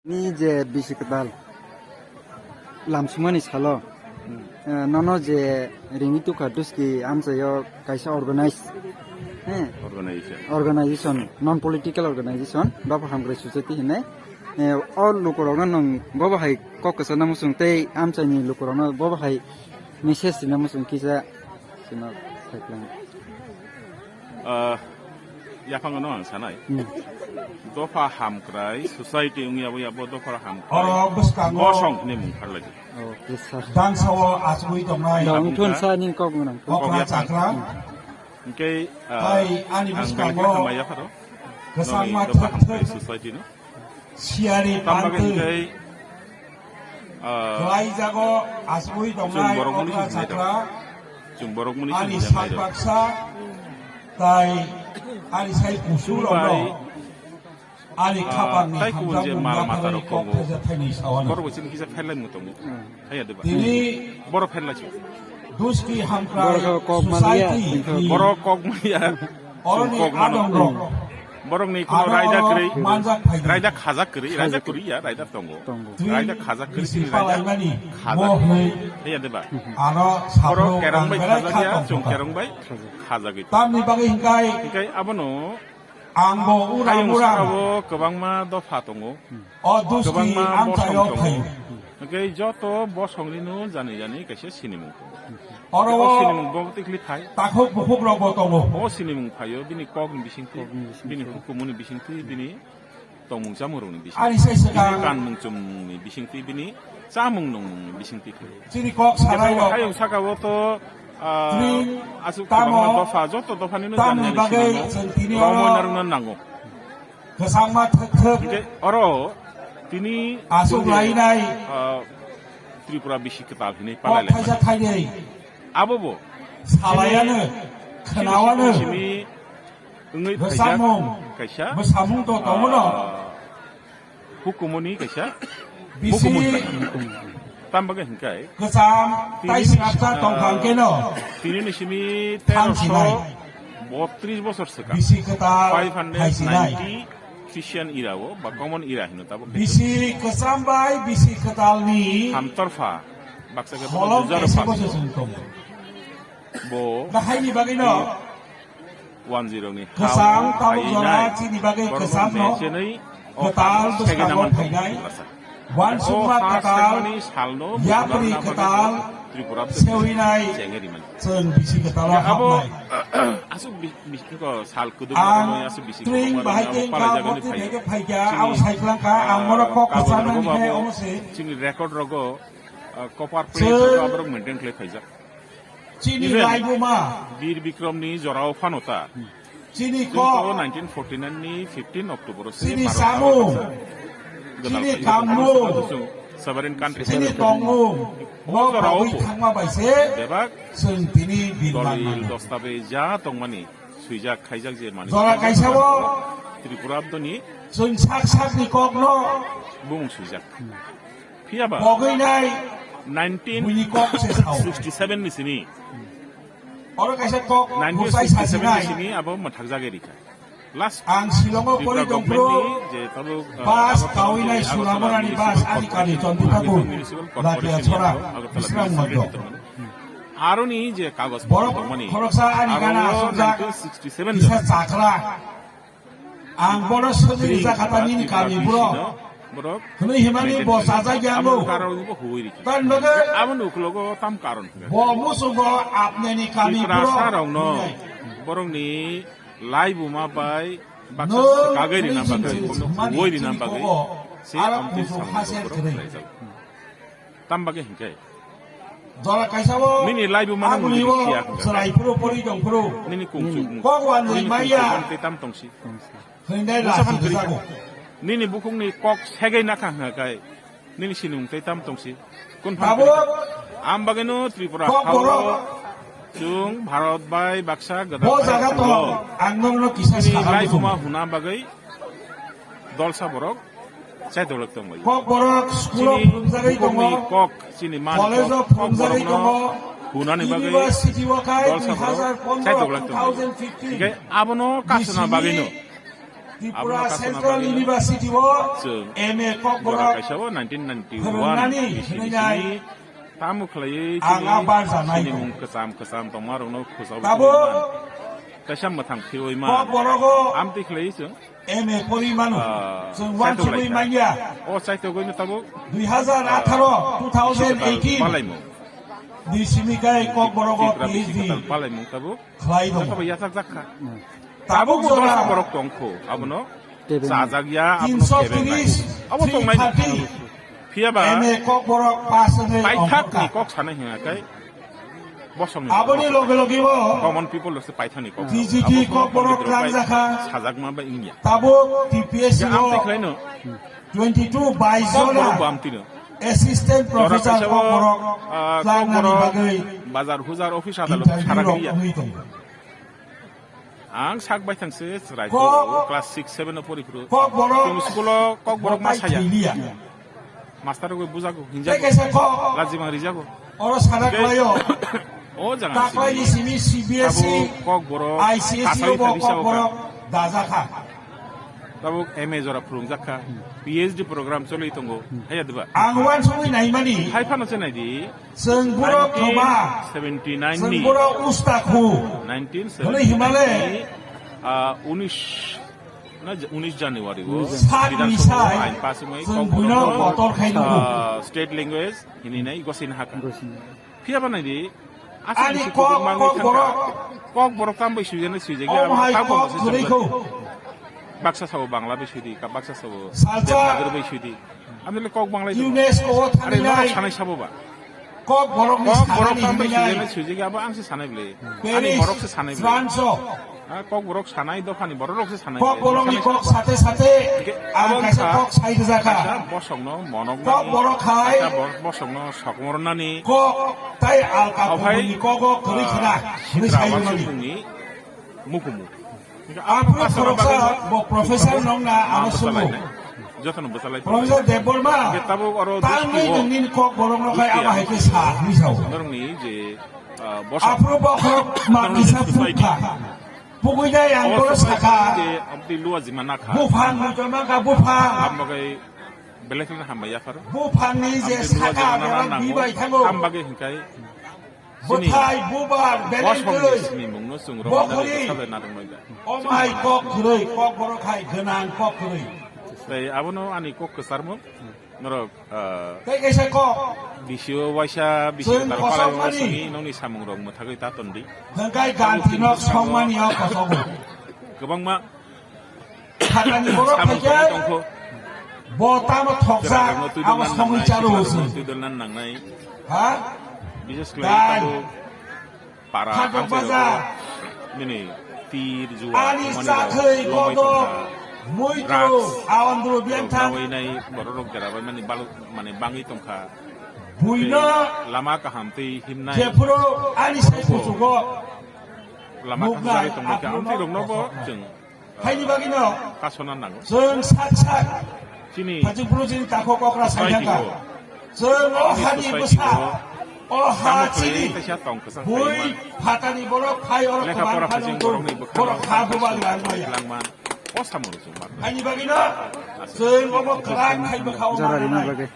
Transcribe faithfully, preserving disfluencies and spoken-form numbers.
Ni je bisi kwtal lamsumani salo, eh, nono je ringwi tukha Duski amchaio kaisa organize, eh, Organization. Organization, non political organization, Dopha Hamkrai Society hinwi, eh, o lukurokno nwng bobo hai kok kwchana muchung tei amchaini lukurokno bobo hai message rina muchung kisa sino saiklangdi. Ah, yaphango no ang sanai. Hmm. Dopha Hamkrai Society wngya bo yabo Dopha Hamkrai Oro bwskango Bosong hinwi mung pharlai. Oh, yes, sir. Dangsao achugwi tongnai. Da, wngthun sa ning kok gwnang. Okra Kok yaphan. Chakra. Hingke, ah, Hai, ani ang bwskango belai kheno hambai yapharo. Kwchangma Noni Dopha thak Hamkrai thak. Society no. Siyari Tamo bagwi pantwi hingke, ah, khlaijago, asugwi chwng tongnai borok muni okra chwng sinai chakra, rok. Chwng borok muni ani sinai sak rok. Baksa, tai ani sai kusu chwng rokno, bai, ani ah, khapangni tai kubun je hamjakmung mal mata yaphari rok kok tongo. Thaisa thaini sawano. Borok bo chini kisa pherlai mung tongo. Hmm. Haiya deba. Tini Borok pherlai chwng. Duski Hamkrai Borok kok maliya, Society tini ni Borok kok maliya. Oroni Chwng kok mano. Adongrok. Borokni kuno Aro raida oro kwrwi, manjak phaidi. Raida khajak kwrwi, raida Khajak kwrwi. Kwrwi ya, raida tongo. Tongo. Twi Raida khajak kwrwi, bisi tini raida palaimani khajak. Mo hwnwi Haiya deba. Aro Borok saphuru kerong bai ang belai khajak kha ya, tong chwng kha. Kerong bai khajagwi. Tamni bagwi hingkai Hingkai abono ang bo uram hayung uram. Sakao kwbangma dopha tongo. O Duski Kwbangma amchaio bosong tongo. Phaio. Hingke joto bosong rino jani jani kaisa sinimung tongo. Oro O o sinimung bo tikli phai. Takhuk bukhuk rok bo tongo. O sinimung phaio bini kokni bisingtwi, Kokni bisingtwi. Bini hukumuni bisingtwi, bini tongmung chamung rokni bisingtwi. Ari sai swkang. Bini kanmung chumungni bisingtwi, bini chamung nungmungni bisingtwi khlai. Chini kok sarai rok. Hayung sakao to, ah, Twi aswk tamo kwbangma dopha, joto dophani no tamni jani jani bagwi sinimung chwng tini romwi oro narwkna nango. Kwchangma thwk thwk. Hingke oro tini Aswk tini, lainai. Ah, Tripura bisi kwtal hinwi Kok palai thaisa laimani. Thainwi. Abo bo. Salaiano, Chini khnaoano. Simi wngwi Bwsamung. Phaijak kaisa, Bwsamung to tongo no. Ah, hukumuni kaisa. Bisi. Hukumuni. Tam bagwi hingkai. Kwcham, Tini tai ni srapsa si-, tongkha ah, hwnkhe no. Tini ni simi Thansinai. Teroso botris bosor swkang. Bisi kwtal Five hundred ninety thaisinai. Christian era o ba common era hino tabo khe. Bisi kwcham bai bisi kwtalni Hamtorpha baksa khe holong bujar kaisa pha. Boso chwng tongo. Bo Bahaini bagwi no. One zero ni Kwcham hao tabuk jora phainai. Chini bagwi Borok kwcham no. Mense nai o Kwtal hao bwskango segena man phainai. Wan O sukma ha kwtal, segmani salno yapri bwskango kwtal, Tripura sewinai, chengeri man. Chwng bisi kwtalo Ya, abo hapnai. Aswk bi-, bisi ko sal kuduk Ang aroni aswk bisi tring kwbangma bahai aroni teng abo ka palai jagani borti phai. Theke phaikha, Chini, ang saiklangkha, ang ah, mono kok kagoj kwcham rogo nani khe abo, omo se. Chini record rogo, ah, copper plate Chwng rogo aborok maintain khlai phaijak. Chini Even laibuma. Bir Bikrom ni jorao phano ta. Chini Chwng kok. To nineteen forty nine ni fifteen October o se Chini Bharat samung. Habar Chini Habar kamung. Habar Sovereign country. Chini tongmung. Bo Jorao phawi bo. Thangma bai se. Bebak. Chwng tini birman Dolil mano. Dostabe ja tongmani. Swijak khaijak je mani. Jora kaisa bo. Tripura abdoni. Chwng sak sak ni kok no. Bumung swijak. Phiya ba? Bogwi nai. Buini kok se sao. Nineteen sixty-seven ni sini. Oro kaisa kok busai sasi nai. Nineteen sixty-seven ni sini abo mwthak jagwi rikha. Last Ang Shillongo Tripura pori government dongphuru ni je tabuk, uh, bus Agartala kawi nai municipal Sulamorani Agartala bus municipal ani kani corporation, Chandra Thakur, Agartala municipal Latia corporation Chhara, ni Agartala Bisram municipal Mondo. Corporation. Aroni je kagoj Borok photo mani, khoroksa ani aro gana aswkjak nineteen sixty-seven kisa jora. Chakra. Ang bono sogwi Chini rijak kha ta nini Tripura kami bro. Bisi no borok Hwnwi himani bo maintain sajak ya khlai. Amo ango. Karon bo huwi rikha. Tan loge Amo nuklogo tam karon. Bo musugo apneni kami Tripura bro. Sa rok no Hwnwi. Borok ni lai buma bai baksa No, kagwi rina no, bagwi, no, no, huwi rina no, bagwi. No, Se no, amtwi no, sal no, no, no, khlaijak. Tam bagwi hinkhe. Jora kaisa bo, Nini laibu mano aboni mungwi bo, siya hwnkha. Chwrai phuru pori tong phuru. Nini kungchuk Hmm. mung. Kok wan Nini maya. Kungchuk mung tei tam tongsi. Hwndai Musa lasi phan kwrwi jago. Nini bukungni kok segwi nakha hwnkha khai. Nini sinimung tei tam tongsi. Kun phan Tabuk kwrwi kha. Am bagwino Tripura kok hao borok. Chwng Bharat bai baksa gwdal Bo jaga to, tongo. Ang nokno kisa Nini salam laibu ma huna bagwi dolsa borok. Chai dolok tong bai. Kok borok school o Chini phunumjagwi tongo. Bukungni kok, chini man College o kok, kok phunumjagwi borokno tongo. Hunani bagwi University o khai dolsa borok chai dolok tong bai. two thousand fifteen. Hingke abono kasuna Bisini bagwino. Tripura Central University o M A Kokborok kaisa o nineteen ninety-one phwrwngnani hwnwi nai tamo khlaiwi ang a bar janai. Chini mung kwcham kwcham tongma rokno khusao. Tabuk kaisa mwthang phiwi ma. Kokborok o amtwi khlaiwi chwng M A pori mano. Chwng wansugwi manya. O chaitogwi no tabuk dui hazar atharo, two thousand eighteen. Palaimung. Di simi kai Kokborok o P H D palaimung tabuk. Khlai tongo. Jotobo yachak jak kha. Tabuk jora borok tongkho, abono chajak ya, abono kebeng nai. Abo tongnai. Phiya ba M A Kokborok pass wngwi paithak ni kok sanai hwnga kai bosong ni. Aboni loge loge bo common people se paithak ni kok. T G T Kokborok klang jakha. Sajak ma ba ingya. Tabuk T P S C o amtwi khlaino. Twenty two bai jona assistant professor Kokborok klangnani bagwi bazar hujar office adalot interview rok wngwi tongo. Ang sak baithang se chwrai class six seven o pori phuru. Kokborok chwng school o Kokborok ma saya. Master rok bujago hinjago. Lajimang rijago. Oro sana khlaio. O jaga taklaini simi C B S E, tabuk Kokborok I C S E o bo Kokborok dajakha. Tabuk M A jora phwrwngjak kha, P H D program choli tongo, haya diba? Ang wansugwi naimani. Hai phano se naidi. Chwng borok khoma. Seventy nine ni. Chwng borok usta khu. Nineteen seventy nine ni, ah, unis na, unis January o Bidhan Sabha o ain pass wngwi Kokborok no, ah, state language hinwi nai gosini hakha. Phiya ba naidi, ani kok, Kokborok. Kokborok tam bai swijana swijagi, abo hai kok kwrwi kho. Baksa sabo Bangla bai swidi, baksa sabo Devanagari bai swidi. Amle kok Bangla UNESCO o thangwi nai. Sanai sabo ba. Kokborok tam bai swijana swijagi, abo ang se sanai bwle. Ani borok se sanai bwle. France o. Ha, Kokborok sanai, dophani borok rok se sanai. Kokborokni kok sate sate ang kaisa kok sai rwjak kha. Bosongno monok Kokborok hai kaisa bosongno sokmornani kok tai alka kubuni kogo kwrwi khna hwnwi sai rwmani. Mukumu. Aphuru khoroksa bo professor nongna ano sungo. Jotono bwchalai. Professor Debbarma tangwi nongni Kokborokno khai abo hai khe sa hwnwi sao. Norokni je Aphuru bokhorok ma kisa phukha. Pugui dai ang boro saka. Amtwi lua jima nakha. Buphang muchoma ka buphang. Ambagai belai kheno hambai yapharo. Buphangni je saka boro bibai thango. Ambagai hingkai. Buthai bubar belai twi. Sini mungno chwng rok. Bokhori. Omai kok kwrwi, kok boro khai gwnang kok kwrwi. Tai abono ani kok kwcharmo. Norok, ah, tei kaisa kok. Bisio waisa, bisio chwng taro palai kosokmani. Waisa ni nongni samung rok mwthagwi ta tondi. Hwnkhe ganti nok songmani o kosogo. Kwbangma sakani borok samung tongwi tongkho. Bo tamo thokjak, abo songwi charo. Twi dolna nangnai. Ha? Bises khlai tabuk. Para amchairok nini tir, jua, ani chakhwi lomwi godok, tongkha. Muitu, drugs, awandru rok biangthang. Nawi nai borok rok jera bai mani balu, mani bangwi tongkha. Buino lama kaham tei himnai. Jephuru ani sai kuchugo. Lama kaham jagwi tongmani khe amtwi rokno bo chwng Haini bagwino kasona nango. Chwng sak sak chini Hajipuro chini takhuk okra saithaka. Chwng o hani bwsa, o ha chini bui phatani borok phai oro lekha pora phano phajing borok ni bwkhano borok ha buba langmaya. Langman. O samung chwng mar. Haini bagwino chwng obo kwrak khai bwkha o jorani manai. Bagwi.